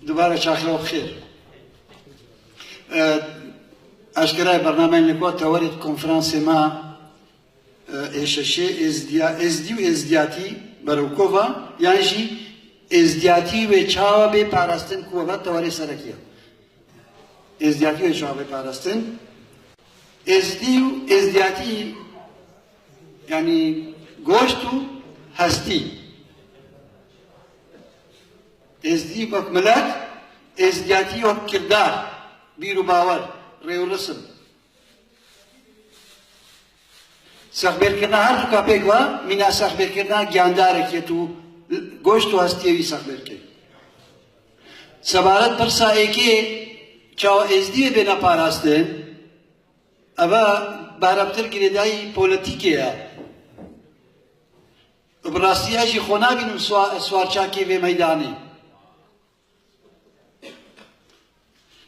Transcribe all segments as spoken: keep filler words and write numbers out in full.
Dubare çaxewa bi xêr. E, Eşkerayê bernameyên li ku tewerê konferansê me, e, ê şeşê êzdiya-, êzdî û êzdiyatî berewkova, yan jî êzdiyatî wê çawa bê parastin ku we ve tewerê serekî ye. Êzdiyatî wê çawa bê parastin. Êzdî û êzdiyatî, yanî goşt û hestî. Êzdî wek milet, êzdiyatî wek kirdar, bîr û bawer, rê û risim. Sexbêrkirina her du ka pêk ve, mîna sexbêrkirina giyandarekê tu goşt û hestiyê wî sexbêr kê. Sebaret pirsa êkê çawa êzdiyê bêne parastin, eve berevtir girêdayî polîtîkê ye. Bi rastî ez jî xwe nabînim swa-, swarçakê vê meydanê.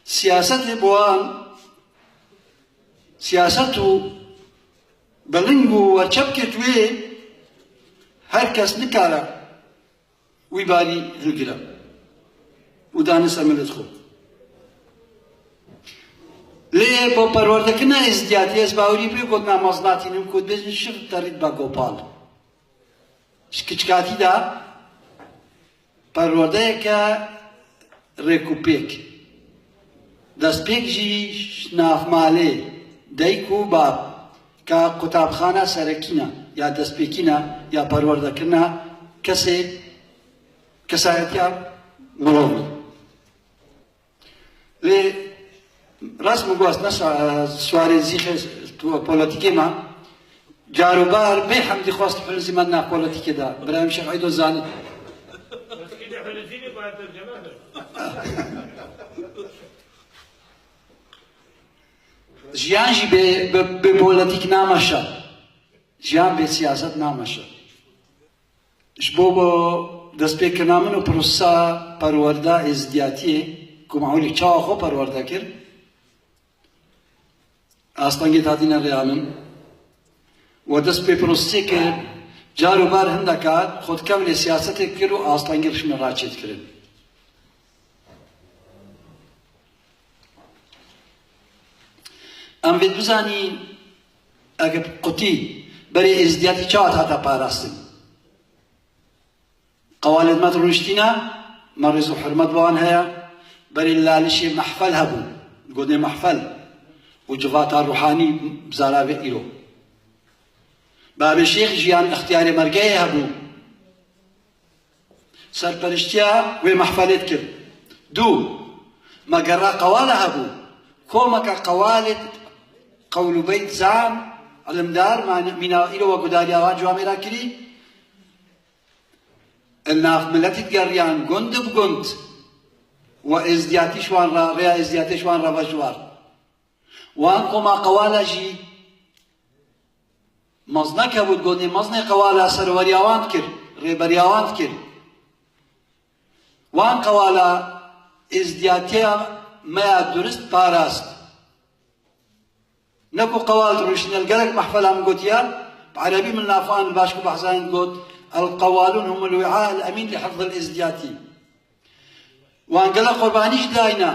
Siyasetê bi wan, siyaset û bi ling û werçe bikêt wê, her kes nikare wî barî hilgire û danise milêt xwe. Lê bo perwerdekirina êzdiyatî ez bawerî bi gotina mezin natînim ku dibêjin şiv terît be gopal. Ji kiçikatî de perwerdeyeke rêkûpêk. Destpêk jî ji nav malê, dayik û bab, ka qutabxana serekî ne ya destpêkî ne ya perwerdekirina kesê, kesayetiya mirovî. Lê rast min got, ne sa-, swarê zîxê tu polîtîkê me. Car û bar bê hemdî xwest Huluzî me nav polîtîkê de. Birayê min Şêx Eydo zanî. Jiyan jî bê, bê, bê polîtîk nameşe. Jiyan bê siyaset nameşe. Ji bo, bo destpêkirina min û prosesa perwerda êzdiyatiyê ku me ewilî çawa xwe perwerde kir, astengê hatîne rêya min. We dest pê prosesê kir, car û bar hindeka xwe di kevlê siyasetê kir û astengê rişmê raçêt kirin. Em vê bizanî, eger qutî berê êzdiyatî çawa hate parastin? Qewalên me rûniştîne, me rêz û hurmet bi wan heye. Berê li Lalişê mehfel hebû, gotinê mehfel û civata ruhanî bi zaravê îro. Babê Şêx jiyan ixtiyarê mergeyê hebû. Serperiştiya wê mehfelê dikir. Du, me gerra qewala hebû. Komeke qewalê qewl û beyt zan, ilimdar, mane-, mîna îro we gudariya wan ciwamê ra kirî. Li nav miletî digeriyan gund bi gund. We êzdiyatî ji wan re, rêya êzdiyatê ji wan re veşwar. Wan koma qewala jî meznek hebû, gotinê mezinê qewala serweriya wan dikir, rêberiya wan dikir. Wan qewala êzdiyatiya me ya durist parast. Ne ku qewal rûniştine, li gelek mehfela min gotiye, bi erebî min li nav wan li baş ku behzanîn got, "El qewalûn humul wi'a el emîn li hifzil êzdiyatî." Wan gelek qurbanî jî dayne,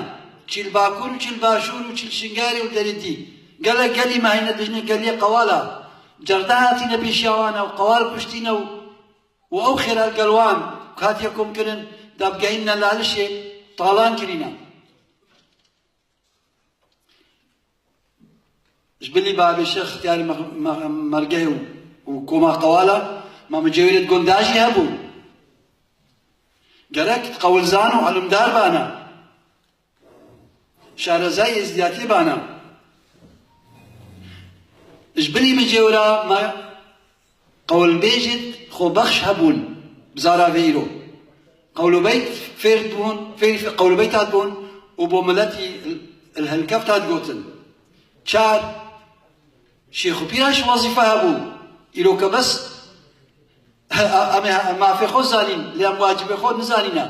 çî li Bakur û çî li Başûr û çî li Şingalê û Derîtî. Gelek gelî me heyne dijnê geliyê qewala. Cerdan hatîne pêşiya wan û qewal kuştîne û, û ew xêra li gel wan ku hatiye komkirin, da bigehînine Lalişê, talan kirîne. Ji bilî babê Şêx Xtiyarê me-, me-, mergehê û, û koma qewala, me micêwirêt gunda jî hebû. Gerek qewilzan û elimdar bane. Şarezayê êzdiyatiyê bane. Ji bilî micêwira me qewlbêjêt xwebexş hebûn bi zara vê îro. Qewlûbeyt fêr bûn, fêr, qewlûbeyt hat bûn û bo miletî li hilkeft hat gotin. Çar, şêx û pîra ji wezîfe hebû. Îro ke bes em ê mafê xwe zanîn, lê em wacibê xwe nizanîne.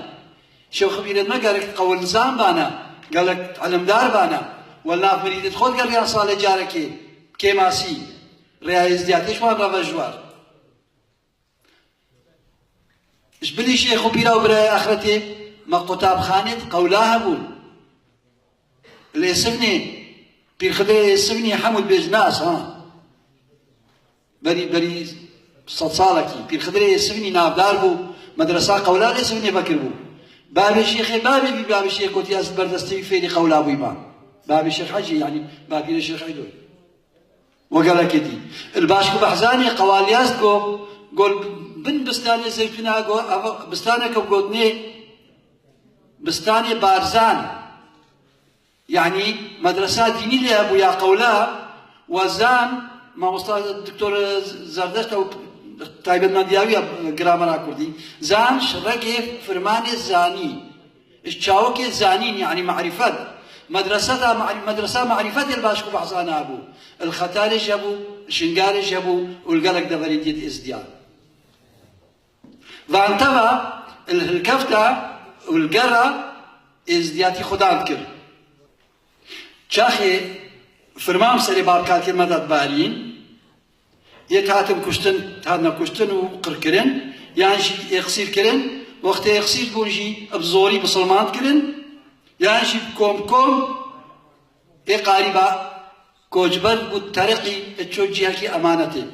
Şêx û pîrên me gerek qewilzan bane, gelek elimdar bane. Wel nav mirîdêt xwe digeriyan salê carekê, kêmasî. Rêya êzdiyatê ji wan re ve ji war. Ji bilî şêx û pîra û birayê axretê, Me qutabxanê di qewla hebûn. Li Êsivnê, Pîrxidirê Êsivnî hemû dibêjin nas, ha. Berî, berî sed salekî, Pîrxidirê Êsivnî navdar bû, medresa qewla li Êsivnê vekiribû. Babê Şêxê, babê wî, babê Şêxê gotiye, ez berdestê wî fêrî qewla bûyma. Babê Şêx Hecî, yanî bapîrê Şêx Eydoy. We gelekê dî. Li Başk û Behzanê qewaliyaz go, go bin bistanê zeytûna go, ev bistaneke gotinê bistanê Barzan. Yanî medresa dînî lê hebû ya qewla, we zan, mamosta Doktor Zerdeşt ew taybetmendiya wî ya gramera kurdî. Zan ji regê firmanê zanî. Ji çawikê zanîn, yanî marîfet. Medresa da mari-, medresa marîfetê li Başk û Behzanê hebû. Li Xetalê jî hebû, li Şingalê jî hebû û li gelek deverên dî di Êzdiya. Van teva li hilkefta û li gera Êzdiyatî xwedan dikir. Çaxê firman bi serê babkalkê me de dibarîn, yê dihatin kuştin, dihatine kuştin û qirkirin, yan jî êxsîr kirin, wextê êxsîr bûn jî bi zorî bisilman dikirin, yan jî bi kom bi kom ê qarîba koçber bû tereqî, çû cihekî emanetê.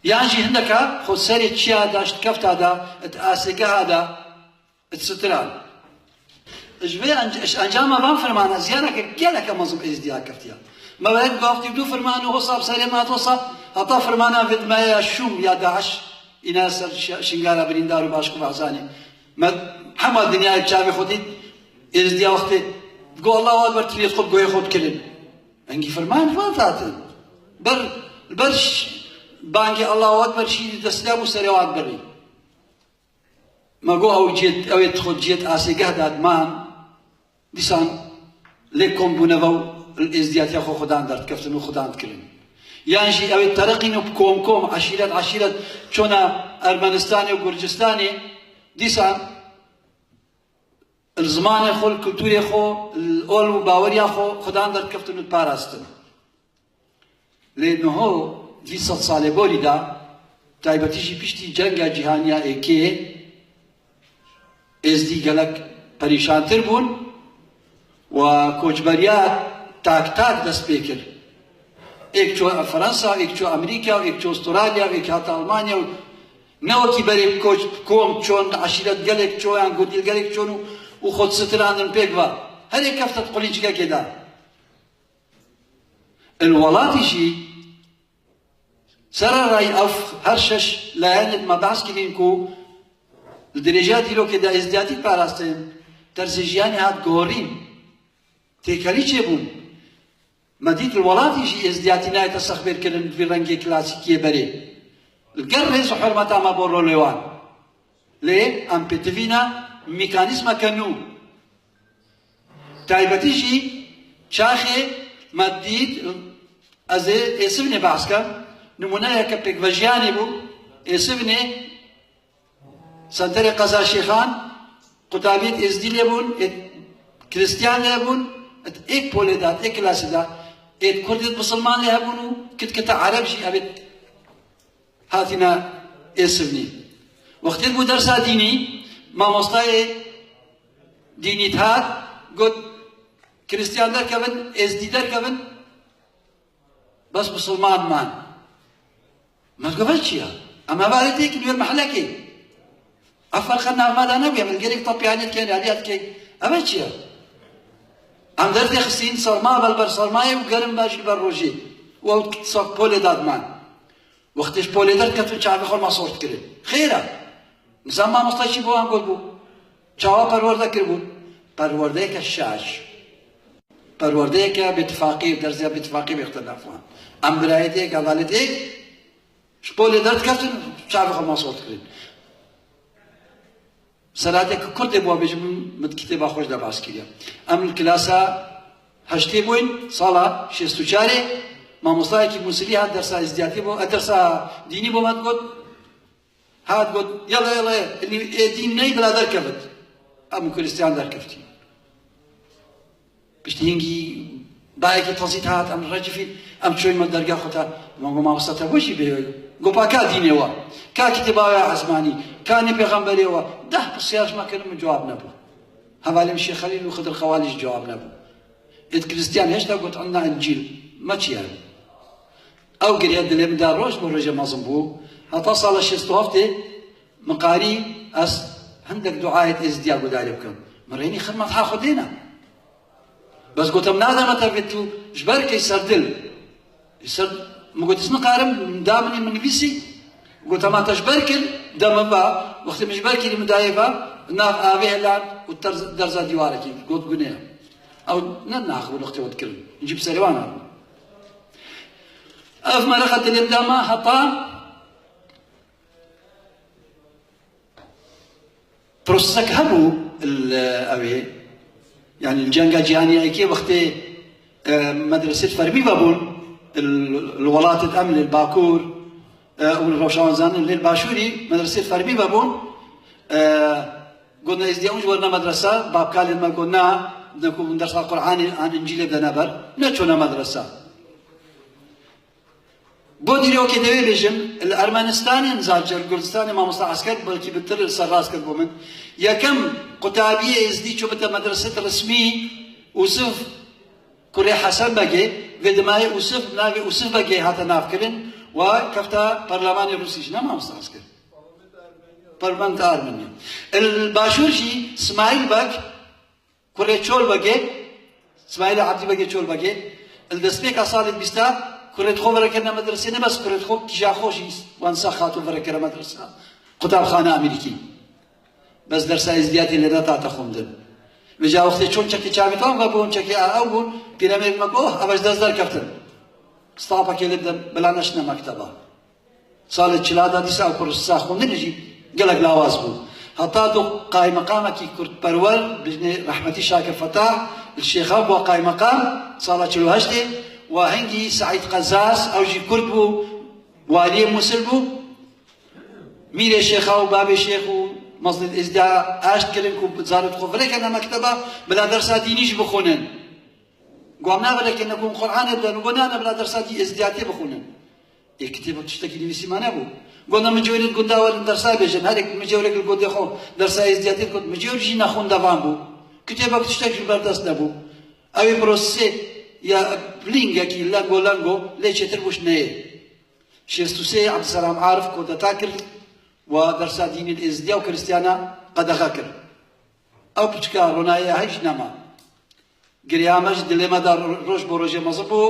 Yan jî hindeka xwe serê çiya da, ji kefta da, di asêgeha da, di sitiran. Ji vê enc-, ji encama van firmana ziyaneke geleke mezin Êzdiya keftiya. Me wek gaftî du firman û hosa bi serê me hat hosa, heta firmana vê di me ya Şûm ya DAIŞ, îna ser Şi-, Şingala birîndar û Başk û Behzanê. Me hema dinyayê çavê xwe dît, Êzdiya wextê go Allahu Ekber, tiliyê xwe bi goyê xwe dikirin. Engî firman ji wan hatin. Ber, ber ş-, bangê Allahu Ekber şîrî destê bû serê wan birî. Me got ew ciyê, ew ê xwe ciyê asêgeh da diman, dîsan lê kom bûne ve û li êzdiyatiya xwe xudan derdikeftin û xudan dikirin. Yan jî ew ê tereqîn û bi kom kom, eşîret eşîret, çona Ermenistanê û Gurcistanê, dîsan li zimanê xwe, li kulturê xwe, li ol û baweriya xwe xudan derdikeftin û diparastin. Lê niho vî sed salê borî de, taybetî jî piştî cenga cîhaniya êkê, êzdî gelek perîşantir bûn û koçberiya tak tak dest pê kir. Êk çû Fransa, êk çû Amerîka, êk çû Astralya, êk hate Almanya û ne wekî berê koç, kom çon, eşîret gelek ço yan gundîl gelek çon û, û xwe disitirandin pêk ve. Herê kefte di qulîncikekê de. Li welatî jî sererayî ev her şeş layenê me behs kirîn ku li dirêjiya dîrokê de êzdiyatî parastin, terzê jiyanê hat guhorîn, têkelî çêbûn. Me dît li welatî jî êzdiyatî nayête sexbêrkirin bi vî rengê klasîkiyê berê. Li gel rêz û hurmeta me bo rolê wan. Lê em pêtivî ne mîkanîzmeke nû. Taybetî jî çaxê me dît, ez ê Êsivnê behs kem, nimûneyeke pêkvejiyanê bû, Êsivnê senterê qeza Şêxan, qutabiyê êzdî lê bûn, ê kristiyan lê bûn, êk polê de, êk klasê de, ê kurdê misilman lê hebûn û kitkita ereb jî, ev ê hatine Êsivnî. Wextê bû dersa dînî, mamostayê dînî dihat, got, Kristiyan derkevin, Êzdî derkevin, bes misilman man. Me got, ev çi ya? Em hevalê têkin wê mehlekê. Ev ferqe nav me de nebûye, min gelek tepyanê dikên, aliya dikên. Ev çi ya? Em dertê xistîn serma, bel ber sermayê û gerim be jî ber rojê. Û ew polê da diman. Wextê ji polê derdiketin çavê xwe ma sor dikirin. Xêr e. Nizam mamosta çi bo wan got bû. Çawa perwerde kiribûn? Perwerdeyeke şaş. Perwerdeyeke bêtifaqî, derziya bêtifaqî bêxte nav wan. Em birayetê yek, edaletê yek, ji polê derdiketin çavê xwe ma sor dikirin. Selatê ku Kurdê bû, bêjim min di kitêba xwe jî de behs kiriye. Em li klasa heştê bûyn, sala şêst û çarê, mamostayekî Mûsilî hat dersa êzdiyatî bo, e, dersa dînî bo me digot. Hat got, yala, yala, ê dîn ney bila derkevit. Em û Kristiyan derkeftî. Piştî hingî Layekî tezît hat, em recifî, em çûyî me dergah xwe te. Me got, "Mamosta, te bû jî bê." Got, "Pa ka dînê we? Ka kitêba we ya esmanî? Ka nê pêxemberê we?" Deh pirsiyar ji me kirin, min cewab nebû. Hevalê min Şêx Xelîl û Xidir Qewalî jî cewab nebû. Êd Krîstiyan hêşta got, "Inna Încîl." Me çi yani? Ew giriya dilê min de roj bo rojê mezin bû. Heta sala şêst û heftê min qarî ez hindek duayê êzdiya gudarê bikim. Min rênî xidmet ha Xwedê ne. Bes gotim, "Nademe te vê tu ji ber key ser dil." Ser, min got, "Ez nikarim, da min ê min nivîsî." Gote, "Ma te ji ber kir, de min va, wextê min ji ber kirî min dayê va, nav avê helan û terz-, derza dîwarekî." Got, "Gune ye." Ew ne naxibûn wextê we dikirin. Cî bi serê wan hebûn. Ev mereqa dilê min de ma heta prosesek hebû li, ew ê, yani li cenga cîhanî yekê wextê, e, medresê fermî vebûn, li, li welatê em li Bakur, e, û li Rewşa wan zanin, lê li Başûrî medresê fermî vebûn, e, gotin, "Êzdiya hûn jî werine medresa." Babkalên me got, "Na, ne ku hûn dersa Qur'anê an Încîlê bidene ber." Neçûne medresa. Bo dîrokê de wê bêjim, li Ermenistanê, niza li Gurdistanê, mamosta Esker belkî bitir li ser rast kir bo min. Yekem qutabiyê êzdî çû bite medreset resmî, Ûsif kurê Hesen Begê, vê dimayê Ûsif, navê Ûsif Begê hate navkirin, wa kefta perlemanê Rûsî jî, ne mamosta Esker? Parlamenta Ermenî. Li Başûr jî Smaîl Beg, kurê Çol Begê, Smaîlê Ebdî Begê Çol Begê, li destpêka salê bîsta kurê xwe verekirine medresê, ne bes kurê xwe, kîja xwe jî Wansa Xatûn verekire medresa. Qutabxane Amerîkî. Bes dersa êzdiyatê lê netate xwendin. Vêca wextê çûn çekê çavê wan vebûn, çekê a ew bûn, pîremêrek me got, "Oh, ev ji dest derkeftin." Stapekê lê bidin, bila neçine mekteba. Salê çila de dîsa ew kursa xwendinê jî gelek lawaz bû. Heta du qaymeqamekî kurdperwer, bijnê rehmetî Şakir Fetah, li Şêxan bû qaymeqam, sala çil û heştê, wa hingî Seîd Qezaz, ew jî kurd bû, waliyê Mûsil bû. Mîrê Şêxa û babê Şêx û mezinên êzdiya aşt kirin ku zarokê xwe vilêkene mekteba, bila dersa dînî jî bixwînin. Got, "Em navilêkirine ku hûn Qur'anê bidin." Got, "Na, na, bila dersa dî êzdiyatê bixwînin." Ê, kitêbek tiştekî nivîsî mane bû. Got, "Na, min cewrê li gunda we li dersa bêjin." Herek min cewrek li gundê xwe dersa êzdiyatê dikot. Min cewr jî nexwin devan bû. Kitêbek tiştek ji berdest nebû. Ew ê prosesê ya lingekî lengo lengo lê çêtir bû ji neyê. Şêst û sê Ebdiselam Arif kudeta kir, wa dersa dînî li Êzidiya û Kristiyana qedexe kir. Ew piçika ronayê ya hîç nema. Girya me ji dilê me de ro-, roj bo rojê mezin bû.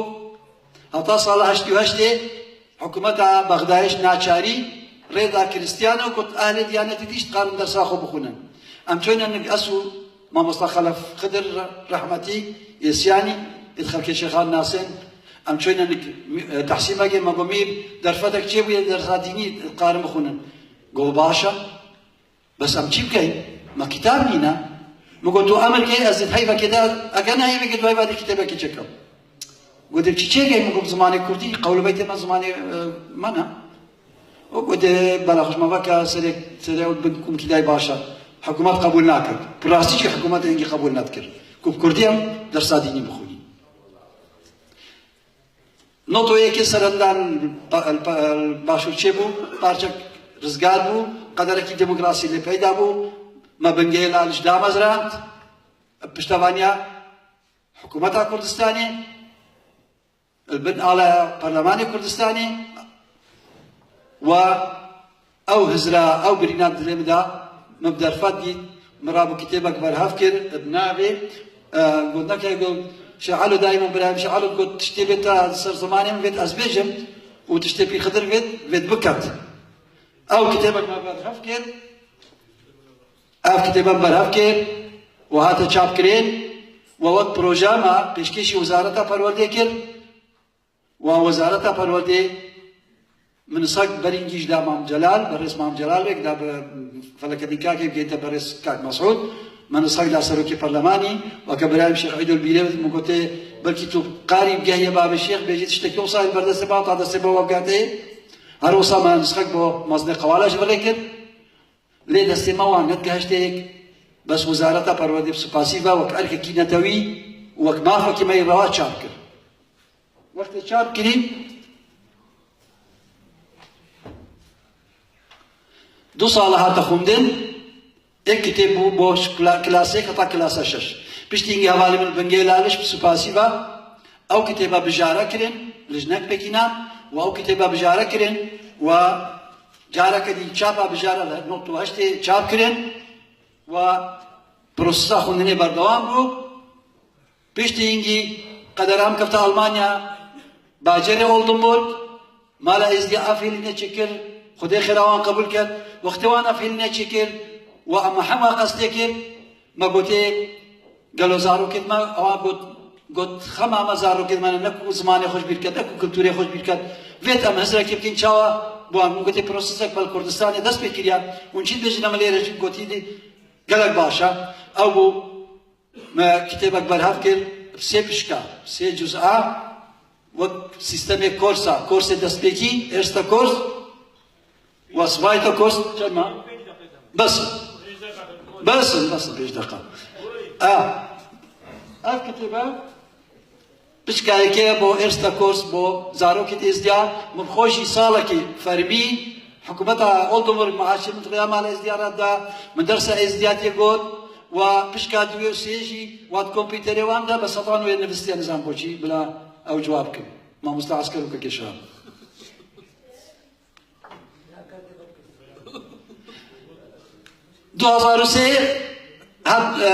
Heta sala heştê û heştê hikûmeta Bexdayê ji naçarî rê da Kristiyana û got, "Ehlê Diyanetê dî jî dikarin dersa xwe bixwînin." Em çûyne nik ez û mamosta Xelef Xidir re-, rehmetî, Êsiyanî, êd xelkê Şêxan nasên. Em çûyne nik mi-, e, Tehsîn Begê, me got, "Mîr, derfetek çêbûye, dersa dînî dikarin bixwînin." Got, "Baş e. Bes em çi bikeyn? Me kitab nîne." Min got, "Tu emir key, ez ê di heyvekê de, eke ne heyvekê, tu heyva de kitêbekê çêkim." Got, "Dê çi çêkey?" Min got, "Zimanê kurdî, qewlbeytê me zimanê, e, me ne." O got, "Dê bela xwe ji me veke, serê, serê ew bin kum kî day baş e. Hikûmet qebûl nakir." Bi rastî jî hikûmet hingî qebûl nedikir ku bi kurdî em dersa dînî bixwînîn. Noto yekê serendan pa-, pa-, başûr çêbû, parçek rizgar bû, qederekî demokrasî lê peyda bû, me bingehê li alî jî damezrand, piştevaniya hikûmeta Kurdistanê, li bin alaya Perlemanê Kurdistanê, wa Ew hizra, ew birîna dilê min da, min bi derfet dît, min rabû kitêbek berhev kir, bi navê, e, got, neke, got, Şêx Elo, daîman birayê min Şêx Elo got, tiştê vê te ser zimanê min vêt ez bêjim û tiştê Pîr Xidir vêt, vêt biket. Ew kitêbek me berhev kir, ev kitêbe min berhev kir û hate çapkirin û wek proje me pêşkêşî Wezareta Perwerdê kir. Wa Wezareta Perwerdê min sek berî hingî jî da Mam Celal, berêz Mam Celal wek da bi feleketî kakê bigihîte berêz kak Mesûd. Min sek da serokê perlemanî, weke birayê min Şêx Îdol bîrê min gotê, belkî tu qarî bigehiyê babê Şêx, bêjî tiştekî wisa li ber destê me, ta destê me we bigate. Her wisa min sek bo mezinê Qewala jî virê kir. Lê destê me wan nedigehiştê yek, bes Wezareta Perwerdê bi spasî ve wek erkekî netewî û wek mafekî me yê rewa çap kir. Wextê çap kirî, du sala hate xwendin, ê kitêb bû bo ji kla-, klasê heta klasa şeş. Piştî hingî hevalê min Bingê Laliş bi supasî ve ew kitêba bijare kirin, lijnek pêkî nan, û ew kitêba bijare kirin, û careke dî çapa bijare li nod û heştê çap kirin, û prosesa xwendinê berdewam bû. Piştî hingî qedera min kefte Almanya, bajarê Oldenburg, mala Êzdiya ev hêlîne çêkir, Xwedê xêra wan qebûl ket. Wextê wan ev hêlîne çêkir, we ema hema qestê kir, me gotê, gelo zarokêt me, ewan got, got, xema me zarokêt me ne, ne ku zimanê xwe ji bîr ket, ne ku kulturê xwe ji bîr ket. Vêt em hizrekê bikin çawa, bi wan min gotê prosesek bel Kurdistanê dest pê kiriya. Hûn çi dibêjin em lê re jî gotî dî, gelek baş e. Ew bû. Me kitêbek berhev kir, sê pişka, sê cuz'a, wek sîstemê korsa, korsê destpêkî, erste kors, we sivayta kors, çerma? Bes. Bes, bes, pênc deqa. A. Ev kitêbe, piçka yekê bo erste kors, bo zarokê Êzdiya, min xwe jî salekî fermî, hikûmeta Oldenburg maaşê min direya mala Êzdiya re da, min dersa Êzdiyatiyê got, wa pişka diwê û sê jî, wa di kompîterê wan de, be setan wê nivîstiye nizam bo çî, bila ew cewab kim. Mamosta Esker û Kekê Şahan. Du hazar û sê hat, e,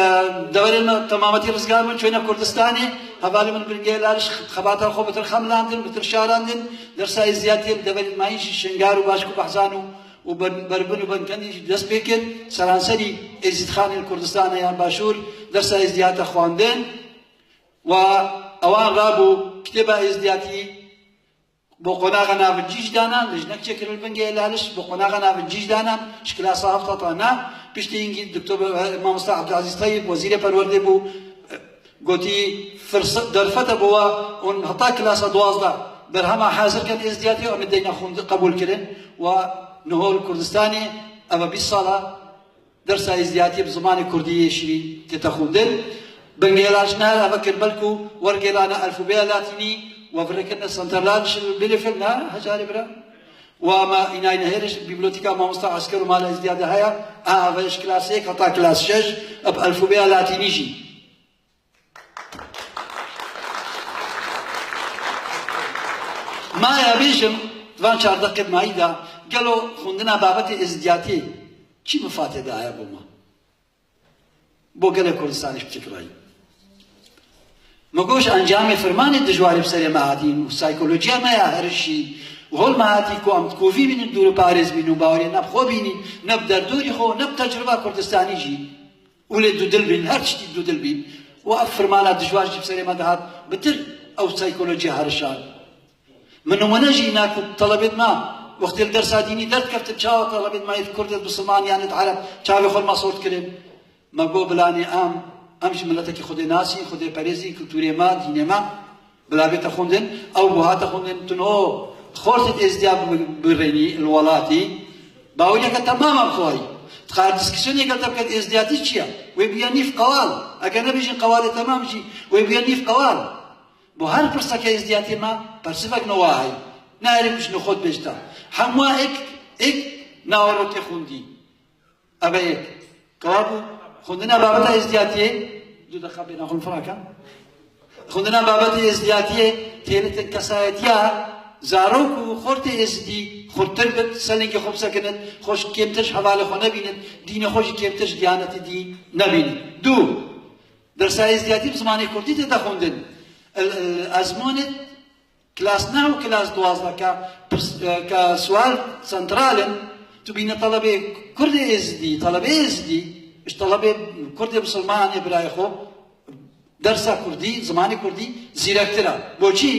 deverên me temametî rizgar bûn, çûne Kurdistanê. Hevalê min Bingê Laliş xebata xwe bitir xemilandin, bitir şarandin. Dersa Êzdiyatiyê li deverên me yî jî Şingar û Başik û Behzan û, û Ber-, Berbin û Benkendî jî dest pê kir. Seranserî Êzîdxanên Kurdistanê ya Başûr dersa Êzdiyata xwendin. Wa ewan rabû kitêba Êzdiyatî Bo qonaxa navincî jî danan, lijnek çêkirin li Bingê Laliş, bo qonaxa navincî jî danan, ji klasa heft heta na, piştî hingî Doktor Mamosta Abdulaziz Tayyip, Wezîrê Perwerdê bû, gotî, firse-, derfete bo we, hûn heta klasa duwazdeh berhema hazir ken Êzdiyatî, em ê deyna xwend-, qebûl kirin, wa niho li Kurdistanê, eva bîst sala, Dersa êzdiyatî bi zimanê kurdî yê şirîn tête xwendin. Bingê Laliş nehêr eve kir belku wergêrana elfûbeya latînî û virêkirina Santer Laliş li Bilêfil ne, hejarê bira. Û ama înay nehêr ji bîblotîka mamosta Esker û mala Êzdiya de heye, a eve ji klas yek heta klas şeş bi elfûbeya latînî jî. Maya bêjim, di van çar deqê mayî de, gelo xwendina babetê êzdiyatî çi mifatê daye bo me? Bo gelê Kurdistanê ji piçek re yî. Me got, encamê firmanê dijwarê bi serê me hatîn û saykolojiya me ya herişî û hol me hatî ku em di kovî bînin, dûr û parêz bînin û bawerê ne bi xwe bînîn, ne bi derdorî xwe, ne bi tecrûba Kurdistanî jî. Û lê dudil bîn, her tiştî dudil bîn. Û ev firmana dijwar jî bi serê me dihat, bitir ew saykolojiya herişan. Min nimûne jî îna ku telebêt me, wextê li dersa dînî derdikeftin, çawa telebêt me yê kurd ê misilman yan ê ereb çavê xwe li me sor dikirin? Me got, bilanê em, em jî miletekî Xwedê nasî, Xwedê perêzî, kulturê me, dînê me. Bila bête xwendin, ew bû hate xwendin, tu niho xortê êzdiya bi-, birênî li welatî, baweriyeke temam e bi xwe yî. Dixwar dîskûsyonê gel te biket êzdiyatî çi ye? Wê bûye nîv qewal. Eger nebêjin qewalê temam jî, wê bûye nîv qewal. Bo her pirseke êzdiyatî me, persivek nû wa heye. Ne herî ku ji nû xwe dibêjte. Hemû ek, ek nawerokê xwendî. Ev e yek. Kewabû, xwendina babeta êzdiyatiyê, du deqa bêna xwe firake. Xwendina babetê êzdiyatiyê têlîtin kesayetiya zarok û xortê êzdî xurttir bit, ser lingê xwe bisekinin, xwe ji kêmtir ji hevalê xwe nebînin, dînê xwe jî kêmtir ji diyanetê dî nebînin. Du, dersa êzdiyatî bi zimanê kurdî tête xwendin. El, el, ezmûnê Klas neh û klas duwazdeh ke pirs-, ke sual sentral in, tu bîne telebê kurdê êzidî, telebê êzidî, ji telebê kurdê misilman ê birayê xwe dersa kurdî, zimanê kurdî zîrektir e. Boçî?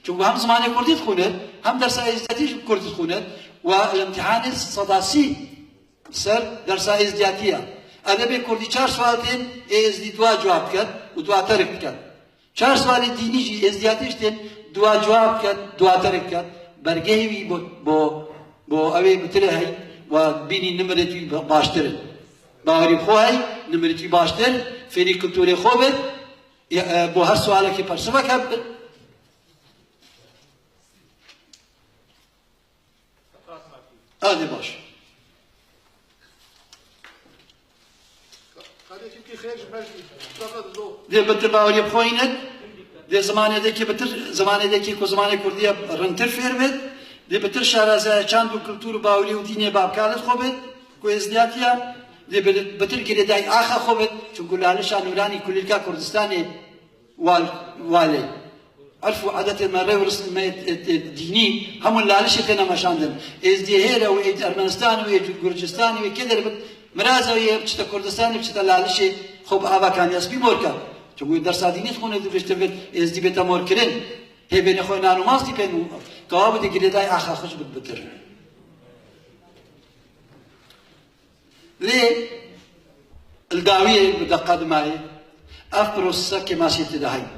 Çunku hem zimanê kurdî dixwîne, hem dersa êzidî jî bi kurdî dixwîne û li imtîhanê seda sî ser dersa êzdiyatî ye. Edebê kurdî çar sual tên, ê êzdî dua cewab diket û dua terk diket. Çar sualê dînî jî êzdiyatî jî tên dua cewab diket, dua terk diket. Bergehê wî bo, bo, bo ew ê bi tirê hey, wa bînî nimirêt wî ba-, baştir in. Bawerî bi xwe hey, nimirêt wî baştir, fêrî kulturê xwe bit, e, e, bo her sualekê persivek hebit. Dê baş. Dê bitir baweriyê bi xwe înit, dê zimanêdekî bitir, zimanêdekî ku zimanê kurdî ye rintir fêr bit, dê bitir şarazaya çand û kultur û bawerî û dînê babkalet xwe bit, ku êzdiyatiya, dê bi-, bitir girêdayî axa xwe bit, çunku lalişa nûranî kulîlka Kurdistanê wal-, walê. Erf û adetê me, rê û rismê me yê, yê, yê dînî, hemû lalişê têne meşandin. Êzdiyê hêre û êd Ermenistan û êd Gurcistan û ê kê derê bit, miraza wê biçite Kurdistanê, biçite lalişê xwe bi ava kanîya spî mor ke. Çunku dersa dînî dixwîne, dibêjte bit, êzdî bête morkirin. Hêvênê xwe nan û mastî pê nû. Kewa bide girêdayî axa xwe jî bit bitir. Lê li dawiyê bi deqa dimayê, ev prosesa kêmasiyê tê de heye.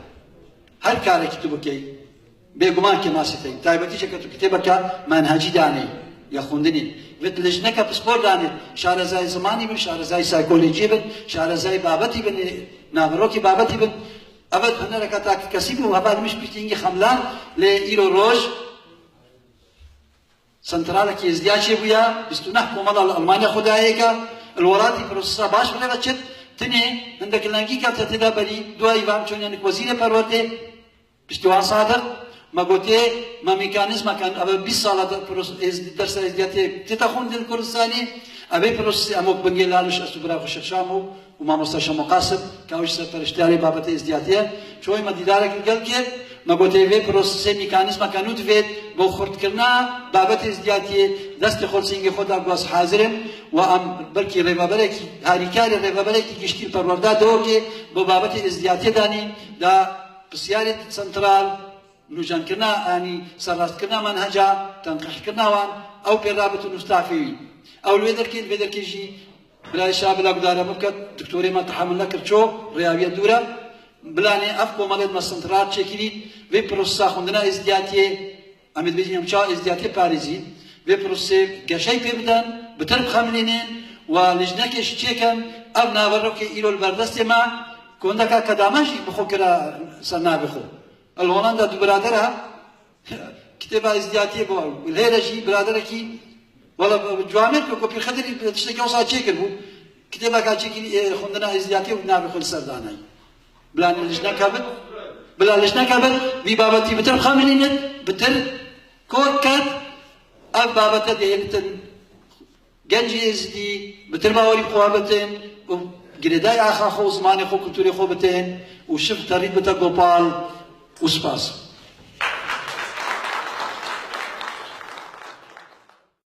Her karekî tu bikey, bêguman kêmasiyê tê. Taybetî jî ke tu kitêbeke menhecî danê ya xwendinê, vê tu lijneke pispor danê, şarezayê zimanî bin, şarezayê saykolojiyê bin, şarezayê babetî bin, ê naverokê babetî bin. Ev hunereke takîkesî bû, hevalî min ji piştî hingî xemlan, lê îro roj Santralekî êzdiyatê çêbûye, bîst û neh komela li Almanya xwe daye yeke, li welatî prosesa baş bi rê ve çit, tinê hindek lengî kete tê de berî, duayî ve em çûne nik wezîrê perwerdê, piştî wan Sadiq, me gotê, me mekanîzmeke, ev bîst sala de pros-, êz-, dersa êzdiyatê tête xwendin li Kurdistanê, ev ê prosesê em wek bingê Laliş, ez û bira xwe Şêx Şamo, û mamosta Şemo Qasim, ka ew jî serperiştiyarê babetê êzdiyatê ye. Çoyê me dîdarek li gel kir, me gotê vê prosesê mekanîzmeke nû divêt bo xurtkirina babetê êzdiyatiyê, destê xwe li singê xwe da, ku ez hazir im û em belkî rêveberekî, harîkarê rêveberekî giştî perwerda dewokê bo babetê êzdiyatiyê danî, da pisyarê sentral, nûjenkirina, yanî serrastkirina menheca, tenqîhkirina wan, ew pê rabitin û stafê wî. Ew li wê derkê, li vê derkê jî birayê Şabila guhdara min biket, doktorê me tehamil nekir, ço rêya wî ye dûr e. Bilanê ev komelê me sentral çêkirî, vê prosesa xwendina êzdiyatiyê, em ê dibêjin em çawa êzdiyatiyê parêzî, vê prosesê geşey pê bidin, bitir bixemilînin, wa lijnekê jî çêkin, ev naverokê îro li ber destê me, ku hindeka kedame jî bi xwe kira ser navê xwe. Li Holanda du biradera kitêba êzdiyatiyê bû. Li hêre jî biraderekî, wela bi, bi ciwanê ku Kopîr Xedirî bi tiştekî wisa çêkir bû. Kitêbeka çêkirî, ê, xwendina êzdiyatiyê û navê xwe li ser danayî. Bila lijneke bit, bila lijneke bit, vî babetî bitir xemilînit, bitir kor ket, ev babete dihêlitin. Gencî êzidî bitir bawerî bi xwe bitin û girêdayî axa xwe û zimanê xwe, kulturê xwe bitin û şiv terît bite gopal û spas.